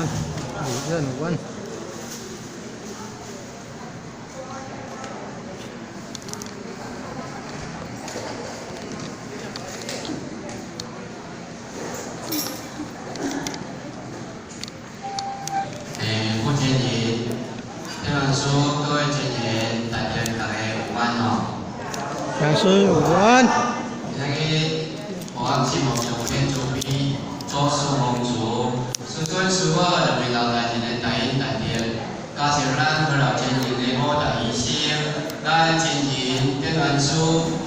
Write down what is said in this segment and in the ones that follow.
安，李任温。傅监营、这本书，各位监员，大家大家午安哦。讲师午安。今日我圣母上天慈悲，祖师奉主，师尊师母两位老大人的大恩大德，加上咱何老监营的五大医生，咱真人典元师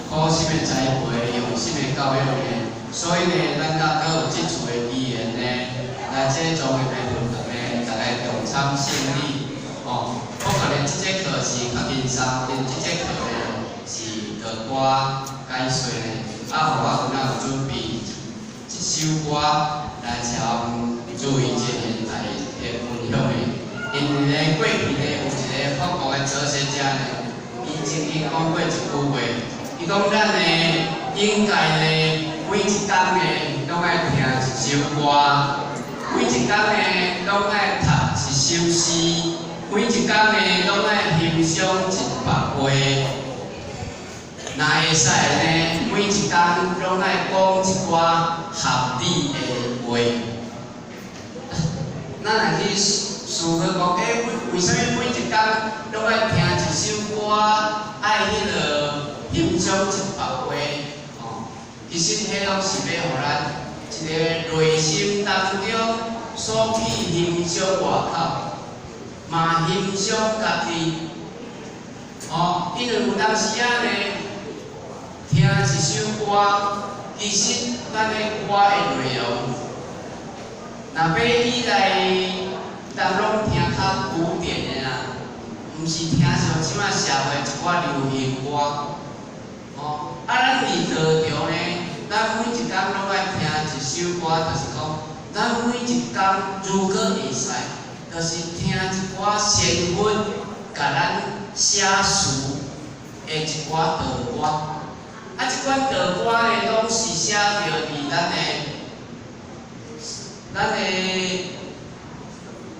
苦心的栽培，用心的教育呢，所以呢，咱甲阁有这次的机缘呢，来这庄严的论坛呢，大家共参胜利哦。不过呢，这节课是较轻松，因这节课呢是道歌解说呢，啊，予我有哪有准备一首歌来参注意这现代的分享的。因为呢，过去呢有一个法国的哲学家呢，伊曾經講過一句話，伊講咱呢應該呢每一工呢攏愛聽一首歌，每一工呢攏愛讀一首詩，每一工呢攏愛欣賞一幅畫。若會使呢，每一工攏愛講一寡合理的話。咱若去思考講，欸，為啥物每一工攏愛聽一首歌，愛彼個欣賞一幅畫？吼，其實彼攏是欲予咱一個內心當中所去欣賞外口，嘛欣賞家己。吼，因為有當時仔呢，聽一首歌，其實咱的歌的內容，若欲以來，人攏聽較古典的啦，毋是聽像這馬社會一寡流行歌。吼，啊，咱佇道場呢，咱每一工攏愛聽一首歌，就是講，咱每一工如果會使，就是聽一寡仙佛共咱寫詞的一寡道歌。啊，這款道歌呢，攏是寫著佇咱的，予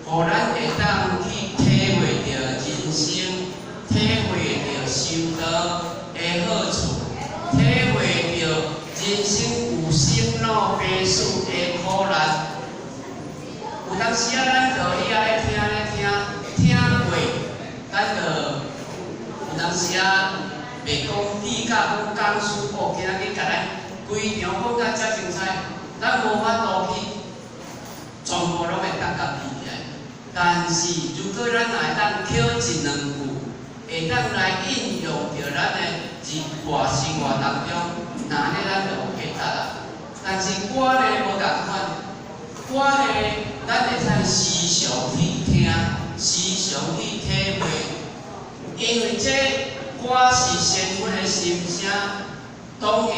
咱會當去體會著人生，體會著修道的好處，體會著人生有生老病死的苦難。有當時啊，咱就伊仔咧聽咧聽，聽過，咱就有當時啊，袂講比較講講師哦，今仔日共咱規場講甲遮精彩，咱無法度去全部攏會當共記起來。但是，如果咱若會當捡一兩句，會當來應用著咱的日活生活當中，那按呢咱就有價值啦。但是歌呢無仝款，歌呢咱會使時常去聽，時常去體會，因為這歌是仙佛的心聲，當然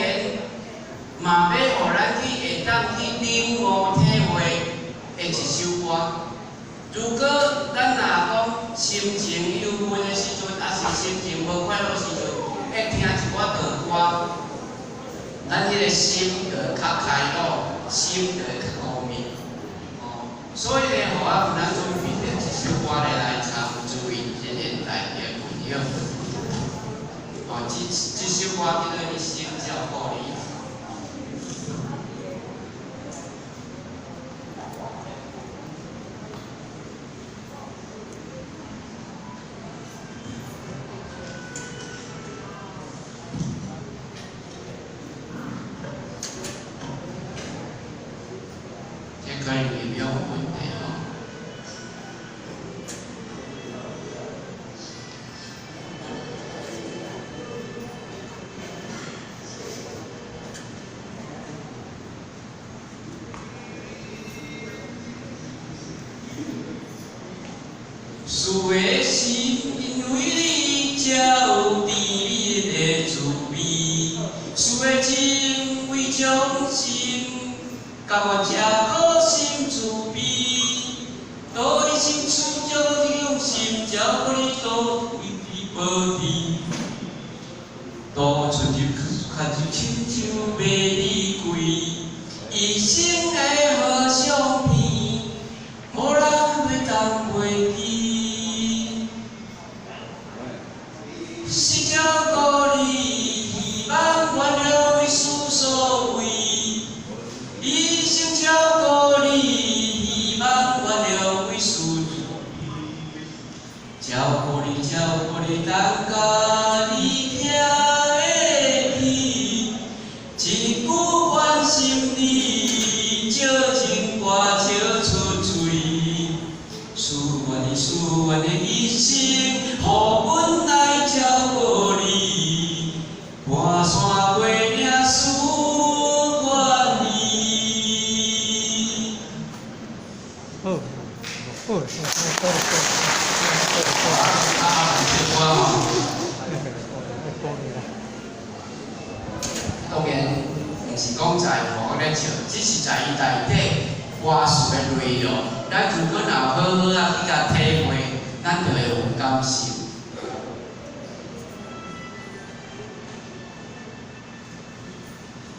嘛欲予咱去會當去領悟體會的一首歌。如果咱若講心情憂鬱的時陣，抑是心情無快樂的時陣，會聽一寡道歌，咱彼個心就會較開朗，心就會較光明。哦，所以呢，予我有咱準備著一首歌咧來參注意這現代的分享。哦，這首歌叫做《一生照顧你》。這可能音響有問題吼。思的心，因為你才有甜蜜的滋味；思的情為將心，甘願這苦心慈悲。道一心處照你用心，照顧你都一直保持。當春日牽手親像欲離開，一生的好相片，予人一生照顧你，希望原諒為輸你。照顧你，照顧你，等甲你徛會起，一句關心你，笑情歌笑出喙。思願你，思願你一生，予阮來照顧你。跋山過嶺，思願你。好，好，好，好，好，啊，这歌吼，好。當然毋是講在乎咧唱，只是在伊內底歌詞的內容。咱如果若好好仔去共體會，咱就會有感受。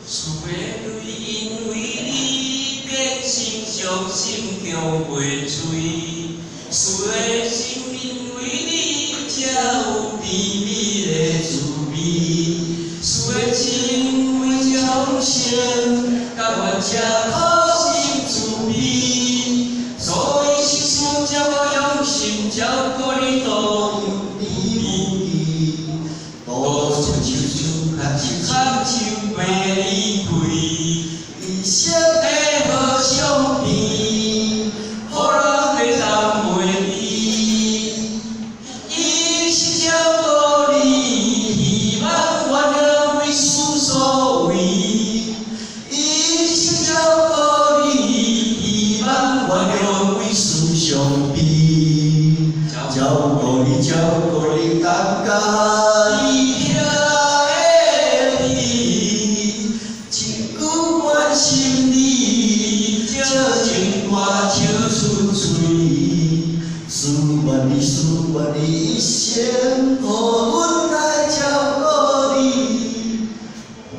思的淚因為你變成傷心強袂喙，思的心因為你才有甜蜜的滋味，思的情為眾生，甘願吃苦心滋味，所以是思照顧用心照顧你都有甜蜜，多出手手牽手牽手袂離開，一生的好相片，予人會當袂記。一生照顧你，希望原諒為思所為。一生照顧你，希望原諒為思相悲。照顧你，照顧你，感覺你徛會起，一句關心你，笑情歌笑出喙。思願你，思願你，一生予阮來照顧你。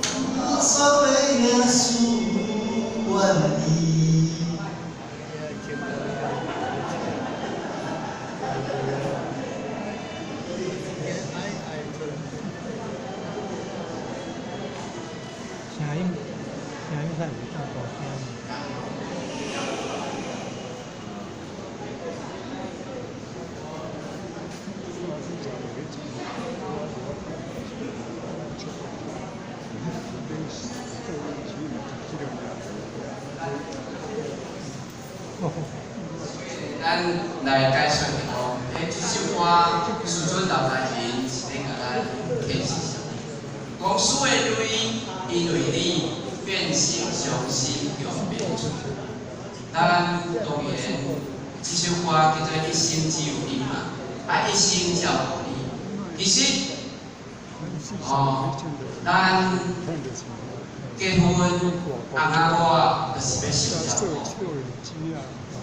跋山過嶺，思願你。聲音，聲音才會當大聲。咱來解說講，這首歌，師尊老大人是咧共咱啟示啥物？講思的淚，因為你變成傷心強袂喙。咱當然，這首歌叫做一生只有你嘛，啊，一生照顧你。其實，哦，咱結婚，翁仔某仔就是欲相照顧。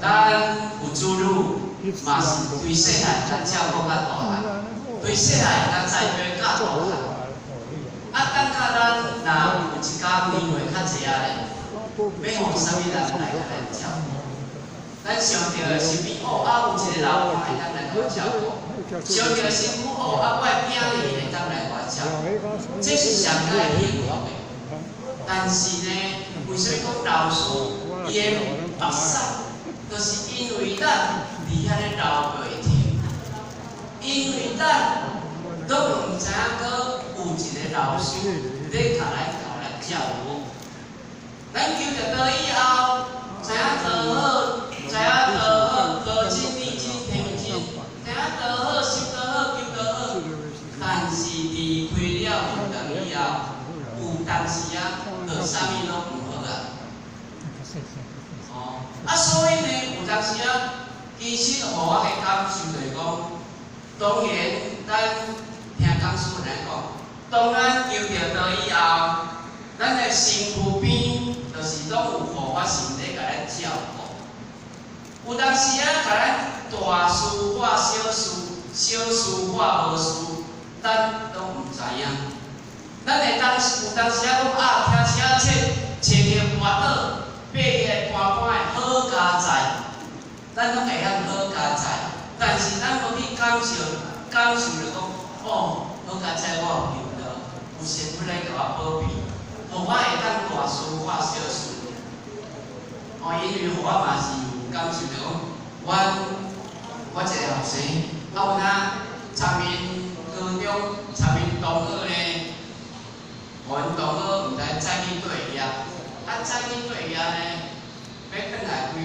咱有子女，嘛是對細漢咱照顧較大漢，對細漢咱栽培較大漢。啊，等甲咱若有一工年歲較濟仔咧，欲予啥物人來共咱照顧？咱想著的身邊哦，啊有一个老婆會當來共我照顧；想著身軀哦，啊我的囝兒會當來共我照顧。這是上佳幸福的。但是呢，為啥物講老師伊的目屎，就是因為咱佇遐咧流袂停，因為咱攏毋知影閣有一個老師咧共咱教咱照顧。咱求著道以後，知影道好，知影道好，道真理真天真，知影道好，修道好，求道好。但是離開了佛堂以後，有當時啊，就啥物攏毋好啊。哦，啊，所以呢，有當時啊，其實予我的感受就是講，當然咱聽講師來講，當咱求著道以後，咱的身軀邊就是攏有護法神咧共咱照顧。有當時啊，共咱大事化小事，小事化無事，咱攏毋知影。咱會當時有當時啊講啊，聽車仔切，揣著跋倒，爬起來搬搬的好佳哉，咱攏會曉好佳哉，但是咱無去感受，感受著講，哦，好佳哉，我有求道，有神佛來共我保庇，予我會當大事化小事。哦，因為予我嘛是有感受著講，阮我一個後生，啊有哪參因高中、參𪜶同學咧，予𪜶同學毋知載去對業，啊載去對業呢，欲轉來歸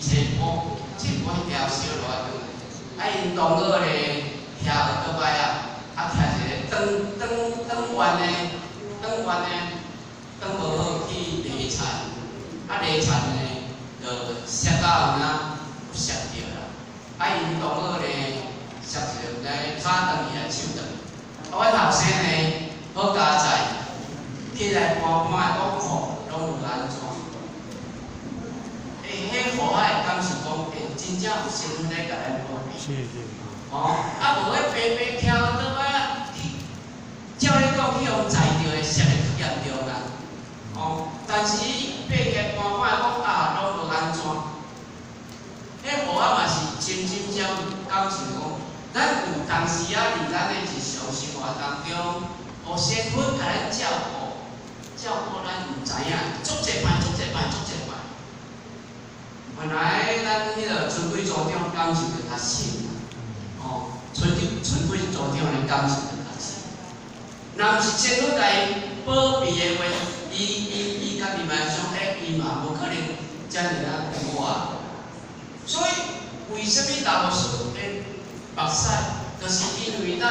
車埔，車埔彼條小路仔轉來，啊𪜶同學咧騎奧多擺啊，啊騎一個轉轉轉彎的，轉彎的，轉無好去犁田，啊犁田呢，就摔到有哪有摔著啦，啊𪜶同學咧摔一個毋知跤斷去抑手斷，啊阮後生呢好佳哉，起來搬搬的講吼，攏無按怎。欸，彼予我會感受講，欸，真正有仙佛咧共咱保庇。哦，啊無彼白白騎倒擺啊，去，照你講去予載著的，摔得較嚴重啦。哦，但是伊爬起來搬搬講啊，攏無按怎。彼予我嘛是真真正感受講，咱有當時啊，佇咱的日常生活當中，予仙佛共咱照顧，照顧咱毋知影，足濟擺，足濟擺，足濟擺。原來咱彼个尊貴組長感受就較深啦，哦，尊貴尊貴組長的感受就較深。若毋是仙佛共伊保庇的話，伊伊伊家己嘛想，欸，伊嘛無可能遮爾仔有我。所以，為啥物老師會目屎？就是因為咱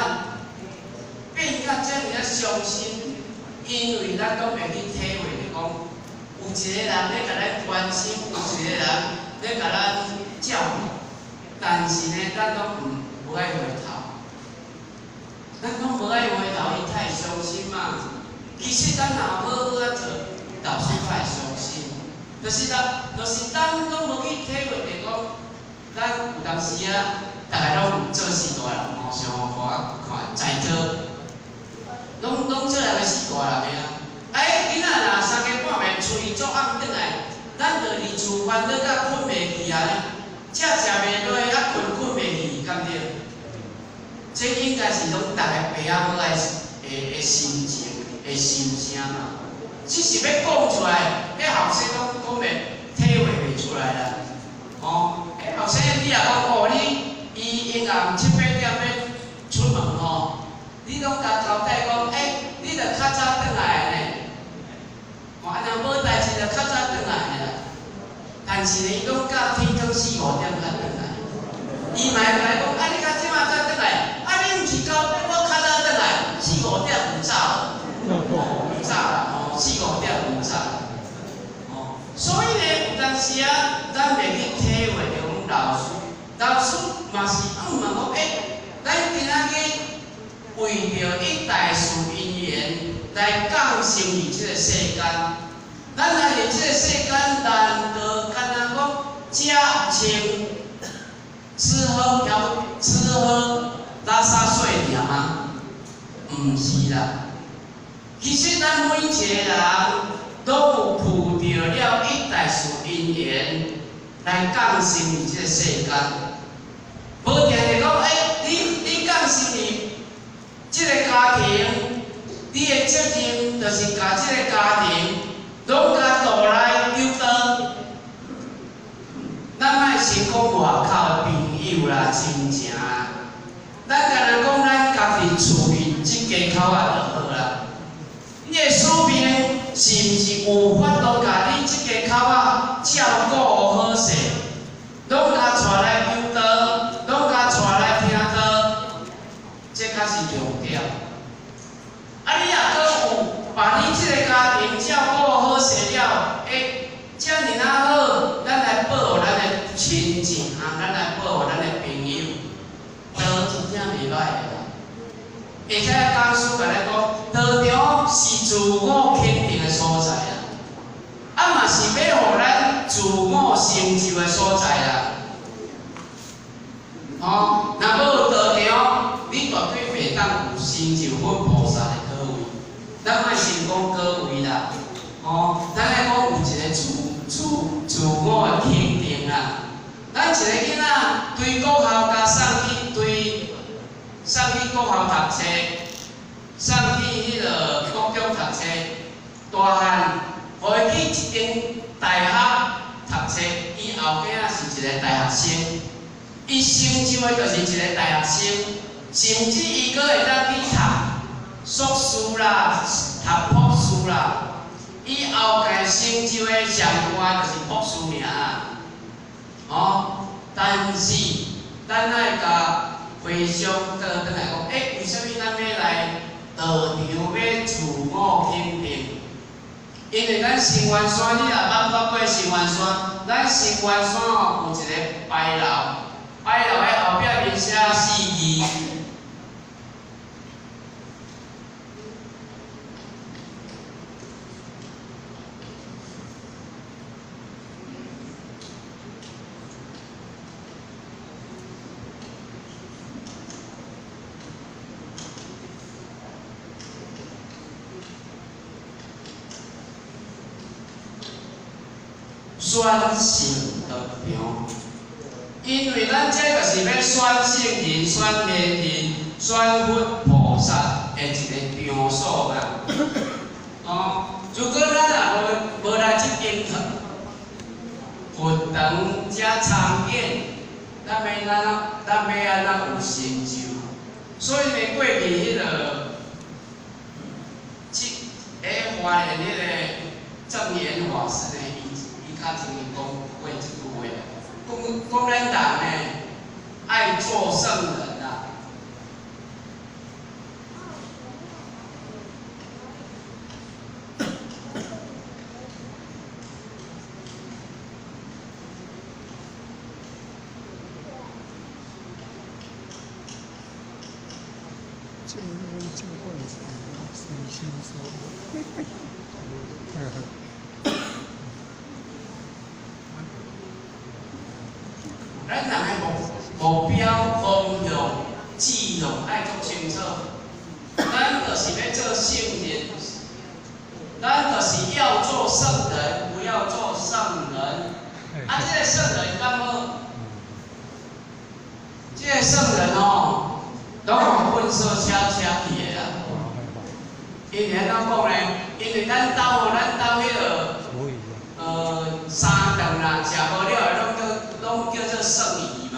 變甲遮爾仔傷心，因為咱攏袂去體會著講，有一個人咧共咱關心，有一個人咧共咱照顧，但是呢，咱攏毋無愛回頭，咱攏無愛回頭，伊太傷心嘛。其實咱若好好仔做，老師較會傷心。就是當，就是咱攏無去體會著講，咱有當時啊，逐个攏有做序大人吼，上看看在座，攏攏做人的序大人的啊。哎，囡仔若三更半暝喙作暗轉來，咱就佇厝煩惱甲睏袂去啊，食食袂落，啊睏睏袂去，敢對？這應該是攏逐個爸仔母的的的心情的心聲嘛。只是欲講出來，彼後生攏講袂體會袂出來啦。哦，彼後生你若講哦，你伊應暗七八點欲出門吼，你攏共交代講，欸，你著較早轉來呢。哦，啊若無代誌就較早轉來啦。但是呢，伊攏到天光四五點才轉來。伊嘛會共伊講，啊你較這馬才轉來，啊你毋是交代我較早轉來，四五點有早無？有早啦，吼，四五點有早。哦，所以呢，有當時啊，咱袂去體會著講老師，老師嘛是向望講，欸，咱今仔日為著一大事因緣來降生佇這個世間，咱來佇這個世間，難道敢若講食穿吃喝嫖吃喝拉撒睡爾嗎？毋是啦。其實咱每一個人攏有負著了一大事因緣來降生佇這個世間。無定定講，欸，你你降生佇這個家庭，你的責任就是共這個家庭攏共帶來救倒。咱莫先講外口的朋友啦、親情啦，咱干焦講咱家己厝面這家口仔就好啦。你的使命是毋是有法度共你這家口仔照顧好勢，攏共帶來求道，攏共帶來聽道，這較是重點。啊，你若閣有把你這個家庭照顧好勢了，欸，遮爾仔好，咱來報予咱的親情啊，咱來報予咱的朋友，道真正袂歹的啦。而且講師共咱講，道場是自我肯定的所在啊，啊嘛是欲予咱自我成就的所在啦。吼，若無道場，你絕對袂當有成就佛菩薩的果位。咱莫先講果位啦，吼，咱愛講有一個自自自我的肯定啦。咱一個囡仔對國校共送去，對送去國校讀冊，送去彼个國中讀冊，大漢予伊去一間大學讀冊，冊，伊後囝是一个大學生，伊成就的就是一個大學生，甚至伊閣會當去讀碩士啦、讀博士啦。伊後蓋成就的上懸就是博士爾。哦，但是咱愛共回想倒轉來講，欸，為啥物咱欲來道場欲自我肯定？因為咱成員山，你若捌看過成員山，咱成員山吼有一個牌樓，牌樓的後壁面寫四字。選聖道場，因為咱這就是欲選聖人、選賢人、選佛菩薩的一個場所嘛。哦，如果咱若無來這間佛堂遮參見，咱欲按怎，咱欲按怎有成就？所以呢，過去彼个，這華蓮彼个證嚴法師呢，伊較曾經講過這句話，講講咱人呢，愛做聖人啊。這這款是隨心所欲。咱人的目標、方向、志向愛足清楚。咱就是欲做聖人，咱就是要做聖人，不要做聖人。啊，這個聖人敢好？這個聖人哦，攏予糞掃車車去的啦。因為按怎講呢？因為咱兜吼，咱兜彼个，三頓啦，食無了的，攏叫做剩餘嘛。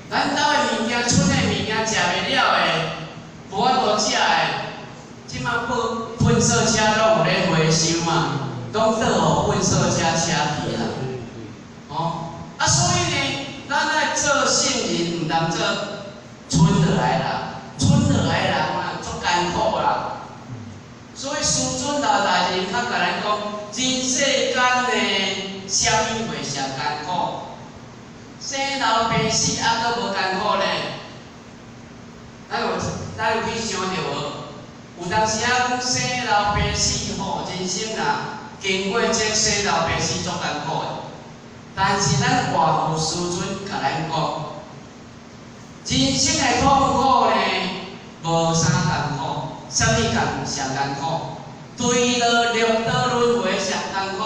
咱兜的物件，剩的物件，食袂了的，無法度食的，這馬糞掃車攏有咧回收嘛，攏倒予糞掃車車去啦。哦，啊，所以呢，咱愛做聖人，毋通做剩落來的人，剩落來的人啊，足艱苦啦。所以師尊老大人較共咱講，人世間呢，啥物貨上艱苦？生老病死猶閣無艱苦呢？咱有去想著無？有當時仔講生老病死吼，人生啊，經過這生老病死足艱苦的。但是咱活佛師尊共咱講，人生的痛苦呢，無啥艱苦，啥物艱上艱苦？墜落六道輪迴上艱苦。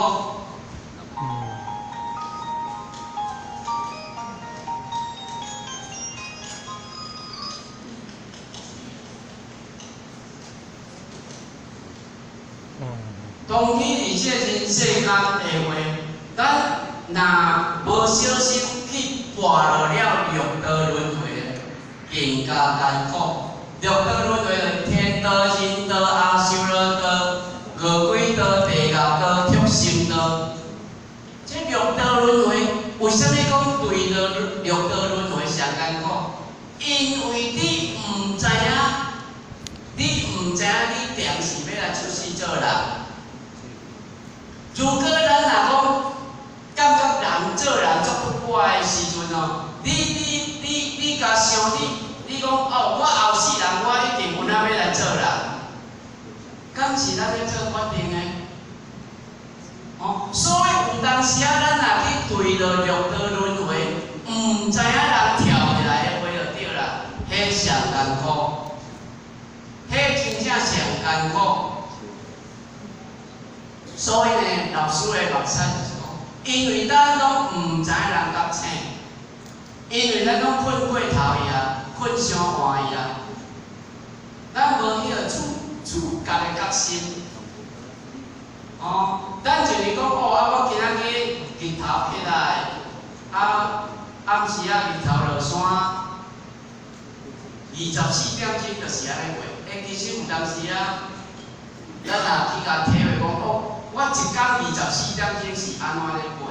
當去佇這人世間的話，咱若無小心去跋落了六道輪迴，更加艱苦。六道輪迴就是天道、人道、阿修羅道、餓鬼道、地獄道、畜生道。這六道輪迴，為啥物講墜落六道輪迴上艱苦？因為你毋知影，你毋知影你定是欲來出世做人。如果咱若講感覺人做人足不乖的時陣哦，你共想你講哦，我後世人我一定有哪欲來做人，敢是咱咧做決定的？哦，所以有當時仔咱若去墜落六道輪迴，毋知影人跳起來的話就對啦，彼上艱苦，彼真正上艱苦。所以呢，老師的目屎就是講，因為咱攏毋知人覺醒，因為咱攏睏過頭去啊，睏傷晚去啊，咱無心。哦，咱就是講哦，啊，我今仔日日頭起來，啊，暗時啊日頭落山，24點鐘就是按呢過。欸，其實有當時啊，咱若去共體會講，哦，我一工24點鐘是按怎咧過？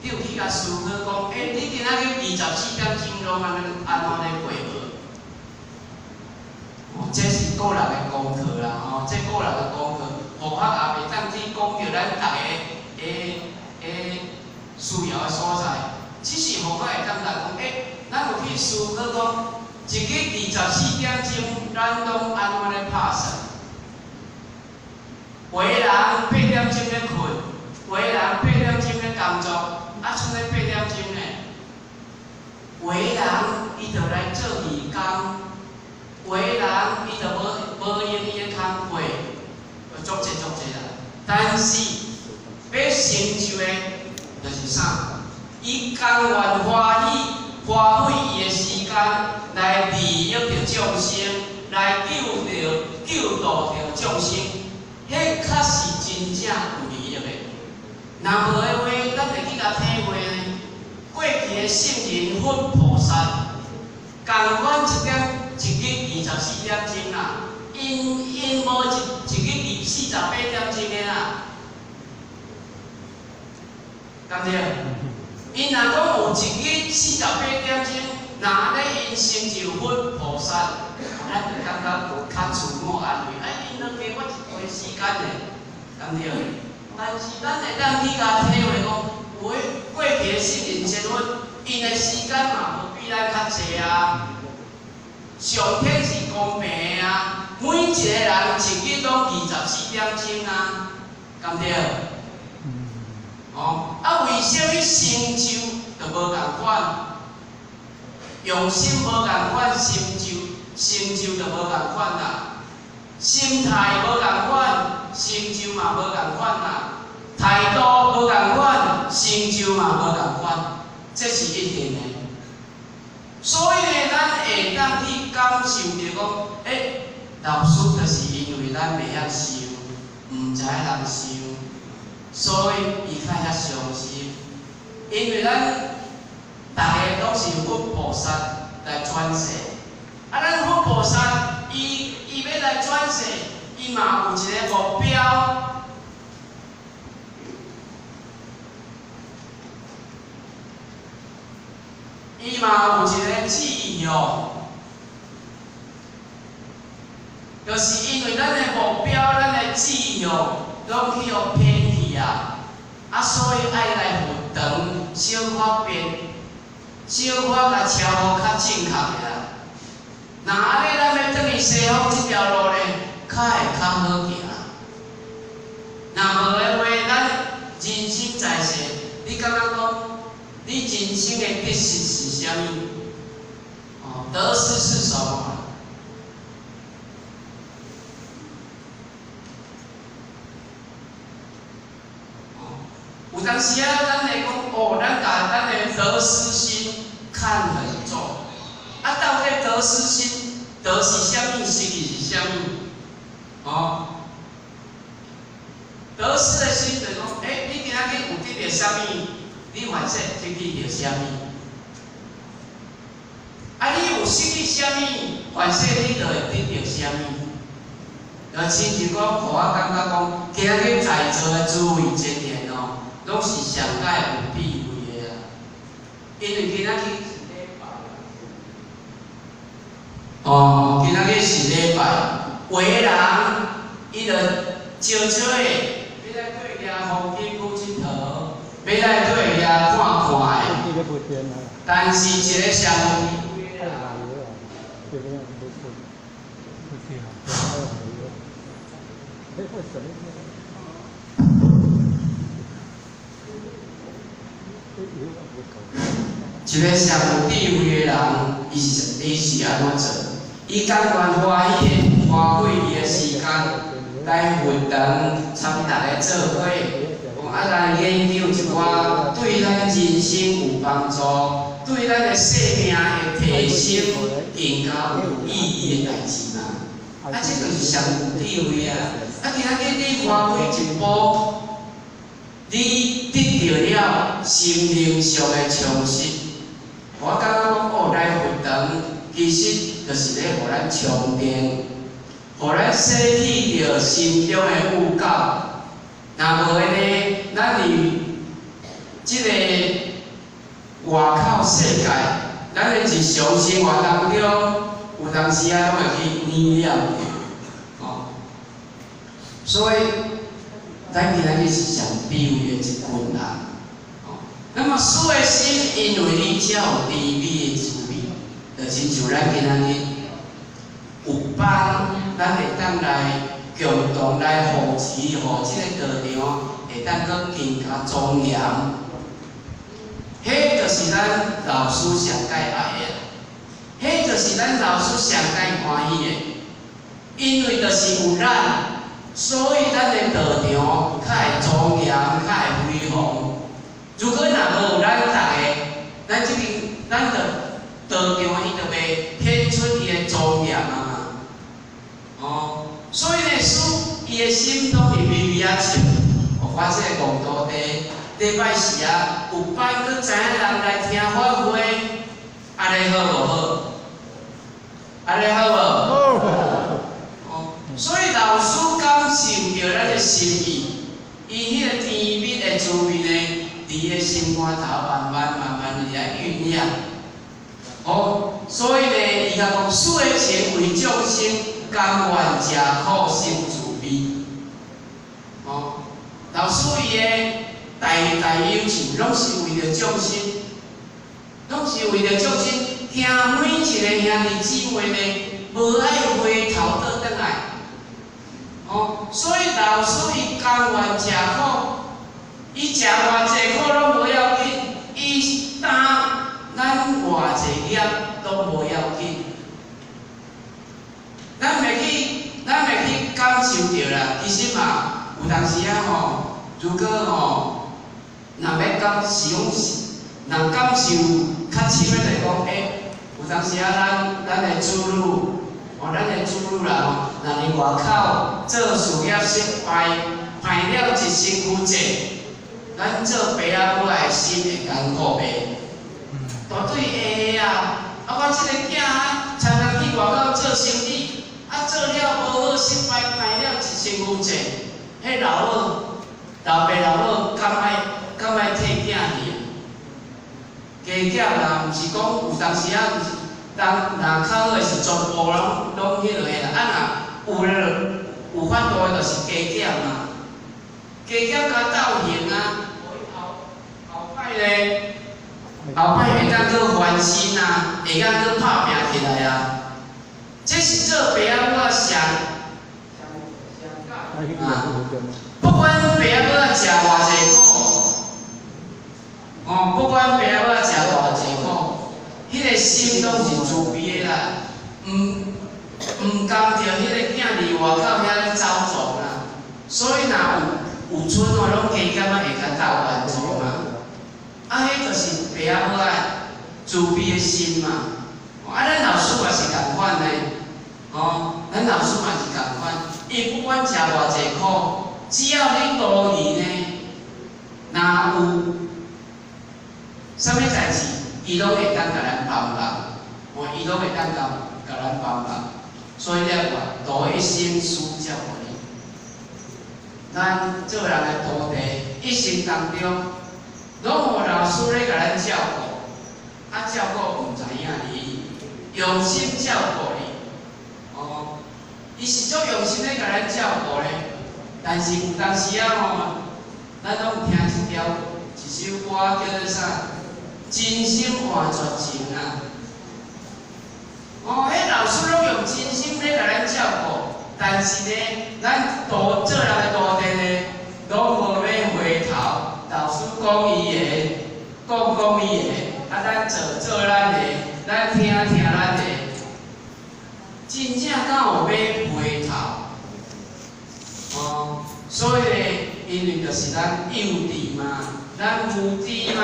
你有去共思考講，欸，你今仔日二十四點鐘攏按呢按怎咧過無？哦，這是個人的功課啦，吼，這個人的功課，佛法也袂當去講著咱逐个的的需要的所在，只是佛法會當來講，欸，咱有去思考講，一日二十四點鐘，咱攏按怎咧拍算？有的人8點鐘咧睏，有的人八點鐘咧工作，啊，賰咧八點鐘呢？有的人伊就來做義工，有的人伊就無無閒伊的工課，足濟足濟啦。但是欲成就的，就是啥？伊甘願歡喜，花費伊的時間來利益著眾生，來救著救度著眾生，彼較是真正有利益的。若無的話，咱會去共體會呢？過去的聖人佛菩薩，仝款一點一日二十四點鐘啦，𪜶𪜶無一一日二48點鐘的啦，敢對？𪜶若講有一日四十八點鐘，若按呢𪜶成就佛菩薩，咱就感覺較自我安慰，哎，𪜶攏加我一倍時間呢，敢對？但是咱會當去共體會講，有的過去的聖人仙佛，𪜶的時間嘛無比咱較濟啊。上天是公平的啊，每一個人一日攏24點鐘啊，敢對？哦，啊，為啥物成就就無仝款？用心無仝款，成就成就就無仝款啦。心態無仝款，成就嘛無仝款啦。態度無仝款，成就嘛無仝款，這是一定的。所以呢，咱會當去感受著講，欸，老師就是因為咱袂曉想，毋知影人想，所以伊較遐傷心。因為咱逐个攏是佛菩薩來轉世，啊，咱佛菩薩伊伊欲來轉世，伊嘛有一个目標。伊嘛有一个志向，就是因為咱的目標、咱的志向攏去予偏去啊，啊，所以愛來佛堂小可變，小可共超較正確的啦。若按呢，咱欲轉去西方這條路呢，較會較好行。若無的話，咱人生在世，你感覺講？你人生的得失是啥物？哦，得失是什麼？哦，有當時啊，咱會講哦，咱共咱的得失心看很重。啊，到底得失心得是啥物，失去是啥物？哦，得失的心就是講，欸，你今仔日有得著啥物？你凡勢失去著啥物？啊，你有失去啥物？凡勢你就會得著啥物？就親像講，予我感覺講，今仔日在座的諸位青年哦，攏是上蓋有智慧的啦。因為今仔日是禮拜，哦，今仔日是禮拜，有的人伊就招招的，欲來對徛風景區𨑨迌。欲來對遐看看的，但是一个上一个上有智慧的人，伊是按怎做？伊甘願歡喜的花費伊的時間來佛堂參逐个做伙。啊，來研究一寡對咱人生有幫助、對咱的生命的提升更加有意義的代誌嘛。啊，這就是上有智慧啊！啊，今仔日你跨開一步，你得著了心靈上的充實。我感覺講哦，來佛堂其實就是咧，予咱充電，予咱洗去著心中的污垢。若無的呢，咱佇這个外口世界，咱的日常生活當中，有當時啊，攏會去染染著，哦。所以，咱今仔日是上卑微的一群人，哦。那麼師的心，因為你才有甜美的滋味，就親像咱今仔日有幫，咱會當來共同來扶持，予這个道場會當閣更加莊嚴。彼就是咱老師上蓋愛的，彼就是咱老師上蓋歡喜的，因為就是有咱，所以咱的道場較會莊嚴，較會輝煌。如果若無有咱逐个，咱這間咱的道場伊就袂顯出伊的莊嚴啊嘛。哦，所以呢，師伊的心攏佇微微仔笑。哦，我這个戇徒弟，禮拜四啊，有班閣知影人來聽法會，按呢好無好？按呢好無？哦，所以老師感受著咱的心意，伊彼个甜蜜的滋味呢，佇伊的心肝頭慢慢慢慢佇遐醞釀。哦，所以呢，伊共講，師的情為眾生，甘願食苦心慈悲。哦，老師伊的代代有情，攏是為著眾生，攏是為著眾生。兄每一个兄弟姊妹呢，無愛回頭倒轉來。哦，所以老師伊甘願食苦，伊食偌濟苦攏無要緊，伊擔咱偌濟業攏無要緊。咱袂去感受著啦。其實嘛，有當時啊吼，如果吼，若欲感是講，若感受較深的，就是講，欸，有當時啊，咱的子女，哦，咱的子女啦吼，若佇外口做事業失敗，賠了一身軀債，咱做爸仔母的心會艱苦袂？大對會啊！啊，我這个囝啊，常常去外口做生意，啊，做了無好失敗，賠了一身軀債，彼老母、老爸老母敢愛替囝去？加減啦，毋是講有當時啊，毋是人若較好的是全部攏彼落的啦。啊，若有咧，有法度的，就是加減嘛，加減共鬥還啊。後後擺咧，後擺會當閣翻身啊，會當閣拍拚起來啊。這是做爸仔母仔上啊，不管爸仔母仔食偌濟苦，哦，不管爸仔母仔食偌濟苦，彼个心攏是慈悲的啦，毋甘著彼个囝佇外口遐咧走傱啦，所以若有剩哦，攏加減仔會較鬥援助嘛。啊，彼就是爸仔母仔慈悲的心嘛。啊，咱老師嘛是仝款的，哦，咱老師嘛是仝款，伊不管食偌濟苦，只要你徒兒呢，若有啥物代誌，伊攏會當共咱幫忙，哦，伊攏會當共咱幫忙。所以咧話，徒一生師照顧你。咱做人的徒弟，一生當中，攏予老師咧共咱照顧，啊照顧毋知影你，用心照顧你，哦，伊是足用心咧共咱照顧咧，但是有當時啊吼，咱攏有聽一首歌叫做啥？真心換絕情啊！哦，彼老師攏用真心咧共咱照顧，但是呢，咱徒做人的徒弟呢，攏無欲回頭。老師講伊的，講講伊的，啊，咱做做咱的，咱聽聽咱的，真正敢有欲回頭？哦，所以呢，因為就是咱幼稚嘛，咱無知嘛。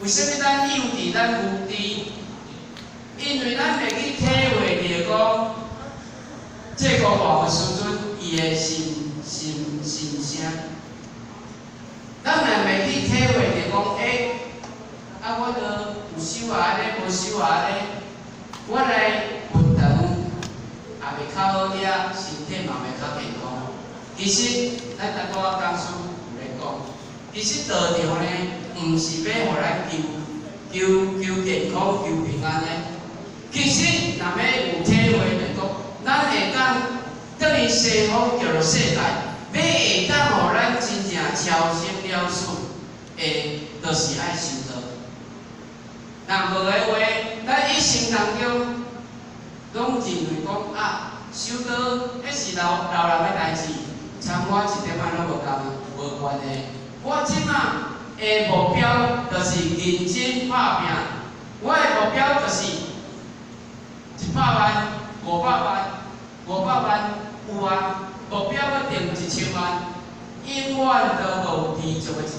為啥物咱幼稚，咱無知？因為咱袂去體會著講，国王的时阵，伊的心心心声。咱若袂去體會著講，欸，啊，我都有修啊呢，無修啊呢，我來佛堂也袂較好食，身體嘛袂較健康。其實，咱拄仔講師有咧講，其實道場呢，毋是欲予咱求求求健康、求平安的。其實，若欲有體會來講，咱會當轉去西方極樂世界，欲會當予咱真正超生了死，會就是愛修道。若無的話，咱一生當中攏認為講啊，修道彼是老老人的代誌，參我一點仔攏無共無關係。我這馬的目標就是認真拍拼，我的目標就是100萬、500萬、五百萬有啊，目標欲定1000萬，永遠都無知足的一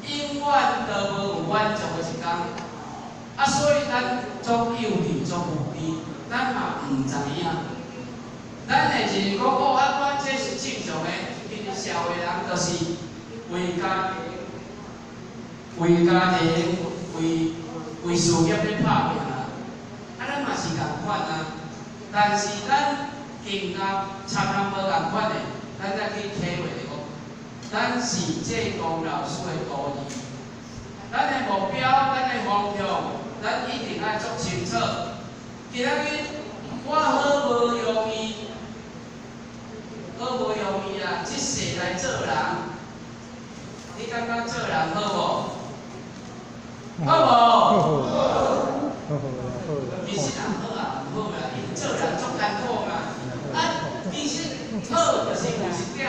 天，永遠都無有滿足的一天。啊，所以咱足幼稚、足無知，咱嘛毋知影。咱會認為講哦，啊，我這是正常的，其實社會人就是為家庭、為家庭、為為事業咧拍拼啦。啊，咱嘛是仝款啊，但是咱更加參人無仝款的，咱才去體會著講，咱是濟公老師的徒兒，咱的目標、咱的方向，咱一定愛足清楚。今仔日我好無容易，好無容易啊！這世來做人，你感覺做人好無？好無？好好好。其實也好啊，毋好啦，因為做人足艱苦嘛。啊，其實好就是有一點，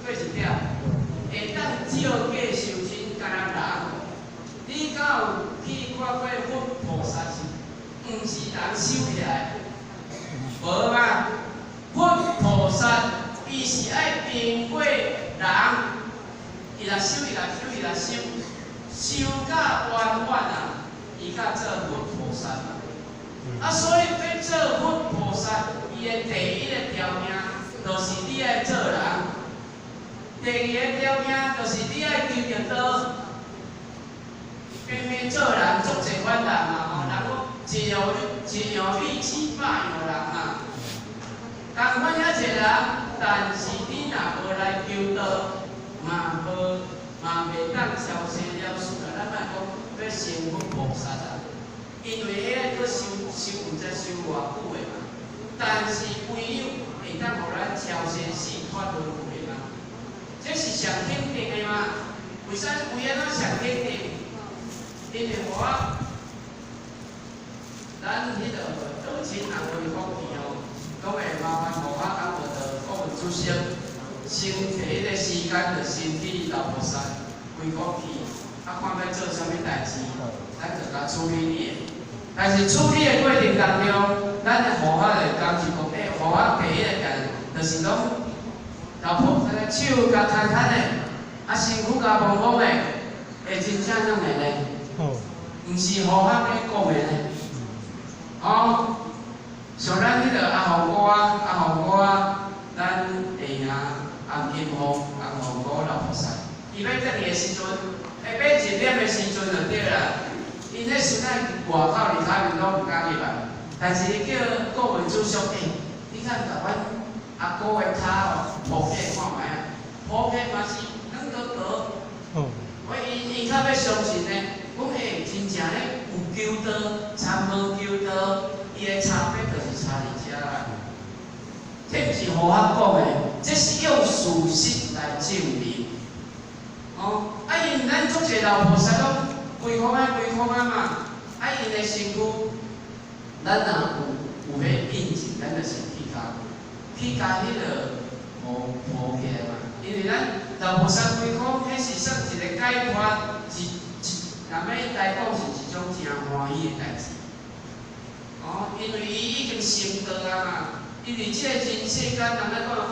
過一點，會當照價修身，敢若人。你敢有去看過佛菩薩是？毋是人修起來，無嘛？佛菩薩伊是愛經過人，伊來修，伊來修，伊來修，修甲圓滿啊，伊才做佛菩薩嘛。啊，所以欲做佛菩薩，伊的第一個條件，就是你愛做人；第二個條件，就是你愛求著道。偏偏做人足濟款人嘛，吼，人講一樣一樣米飼百樣人嘛。仝款遐濟人，但是你若無來求道，嘛無嘛袂當超生了死啦。咱莫講欲成佛菩薩啊，因為彼個閣修修毋知修偌久的嘛。但是唯有會當予咱超生死脫輪迴嘛，這是上肯定的嘛。為啥？為按怎上肯定？因為我咱彼個道親也有福氣哦，攏會麻煩護法甲無道顧問主席，先提彼個時間，就先去老菩薩歸國去，啊看欲做啥物代誌，咱就共處理你的。但是處理的過程當中，咱的護法就講是講，欸，護法第一個件就是講，老婆薩手共牽牽的，啊身軀共摸摸的，會真正軟的呢。毋是護法咧講的呢，哦，像咱彼個阿鳳哥啊，阿鳳哥啊，咱下兄洪金鳳、洪鳳哥老菩薩，伊欲轉去的時陣，欸，欲入殮的時陣就對啦。𪜶彼時陣外口佇跤面攏毋敢入來，但是伊叫顧問主席，欸，你看共阮阿哥的跤哦，抱起來看覓啊，抱起來嘛是軟糊糊。我𪜶𪜶較欲相信呢，講欸，真正咧有求道，參無求道，伊的差別就是差佇遮啦。這毋是護法講的，這是用事實來證明。哦，啊，因為咱足濟老菩薩攏規空啊，規空啊嘛，啊，𪜶的身軀，咱若有有彼印證，咱就是去共彼個抱抱起來嘛。因為咱老菩薩規空，彼是算一個解脫，是一，若欲來講是一種誠歡喜的代誌。哦，因為伊已經成道啊嘛，因為這個人世間，人咧講講，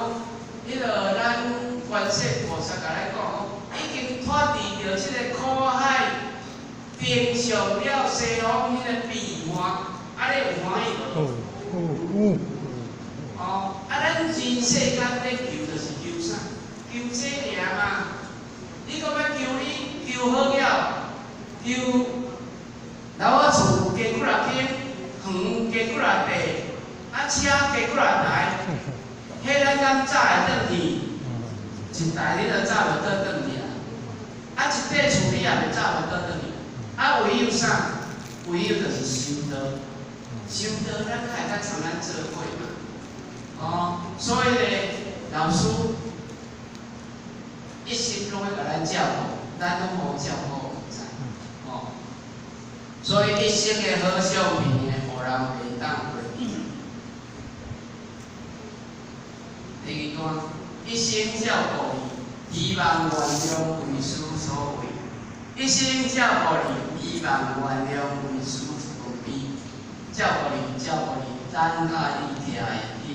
彼個咱觀世菩薩共咱講講，已經脫離著這個苦海，登上了西方彼個彼岸，啊，你有歡喜無？有有有。世間咧求就是求啥？求這爾嘛。你講欲求你求好了，求樓仔厝加幾若間，園加幾若塊，啊車加幾若台，彼咱敢走會轉去？一台你都走袂倒轉去啊！啊，一塊厝你也袂走袂倒轉去。啊，唯有啥？唯有就是修道，修道咱才會當參咱做伙嘛。哦，所以咧，老師一心攏欲共咱照顧，咱攏無照顧毋知。哦，所以一生的好相片呢，予人袂當回避。第二段，一生照顧你，希望原諒為師所為。一生照顧你，希望原諒為師慈悲。照顧你，照顧你，等甲你徛會起。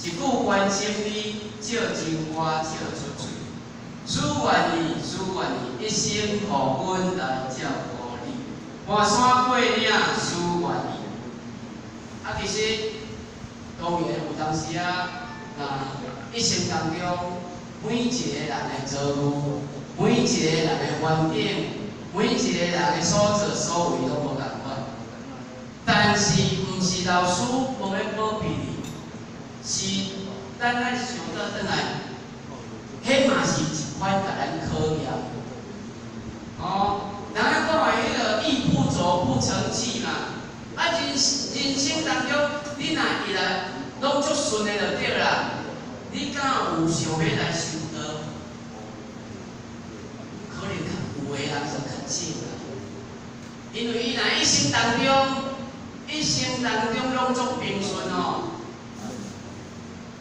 一句關心你，笑真我笑出喙。師願意，師願意，一生予阮來照顧你。跋山過嶺，師願意。啊，其實當然有當時啊，若一生當中，每一個人的遭遇，每一個人的環境，每一個人的所作所為攏無仝款。但是，毋是老師無咧保庇你，是咱愛想倒轉來，彼嘛是一款共咱考驗。哦，人咧講的彼个一不做不成器嘛。啊，人生當中，你若一來攏足順的就對啦。你敢有想欲來修道？可能較有的人就較少啦。因為伊若一生當中攏足平順哦，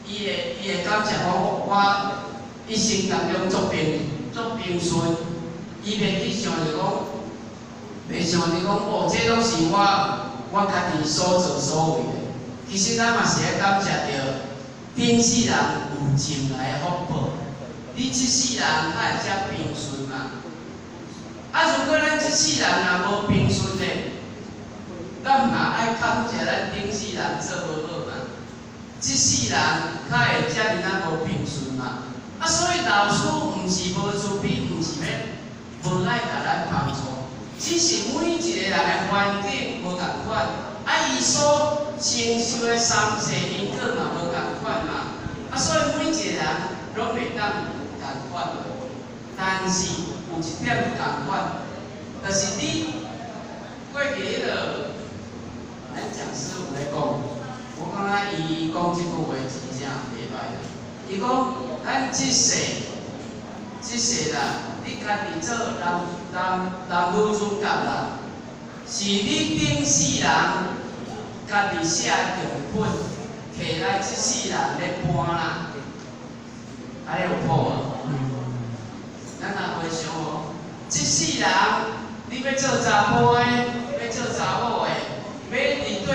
伊會感覺講我一生當中足平順，伊袂去想著講，袂想著講哦，這攏是我家己所作所為的。其實咱嘛是愛感謝著頂世人有種來的福報，你這世人才會遮平順嘛。啊，如果咱這世人若無平順的，咱嘛愛感謝咱頂世人做無好嘛。這世人較會遮爾仔無平順嘛。啊，所以老師毋是無慈悲，毋是欲無愛共咱幫助，只是每一個人的環境無仝款，啊，伊所承受的三世因果嘛無仝款嘛。啊，所以每一個人攏袂當仝款。但是有一點仝款，就是你過去彼个，咱講師有咧講，我感覺伊講這句話真正袂歹啦。伊講咱這世，這世啦，你家己做男女主角啦，是你頂世人家己寫的劇本，摕來這世人咧搬啦，按呢有譜無？咱若回想哦，這世人你欲做查埔的，欲做查某的，欲佇對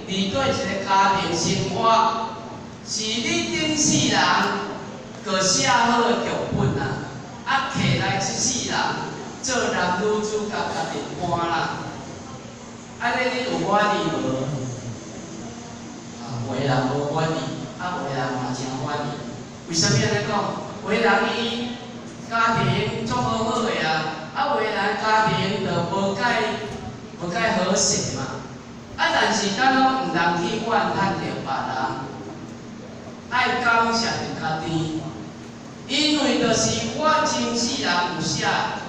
佇對一个家庭生活，是你頂世人閣寫好的劇本啊，啊，摕來這世人做男女主角家己搬啦，按呢你有滿意無？啊，有的人無滿意，啊，有的人嘛誠滿意。為啥物按呢講？有的人伊家庭足好好的啊，啊，有的人家庭就無介和諧嘛。啊，但是咱攏毋通去怨嘆著別人，愛感謝著家己，因為就是我前世人有寫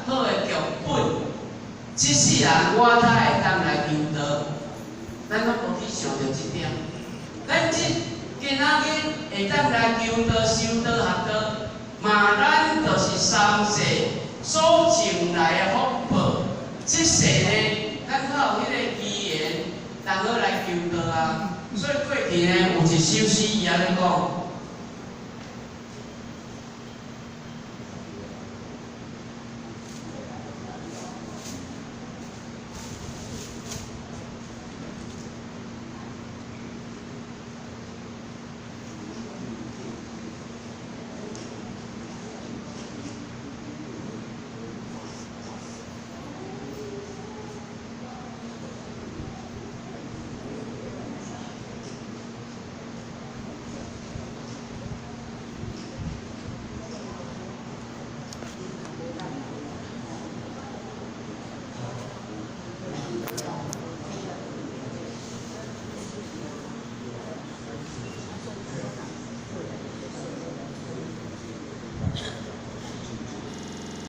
好的劇本，這世人我才會當來求道。咱攏無去想著這點，咱這今仔日會當來求道、修道、學道，嘛咱就是三世所種來的福報。這世呢，咱較有彼个機緣，通好來求道啊。所以過去呢，有一首詩伊按呢講。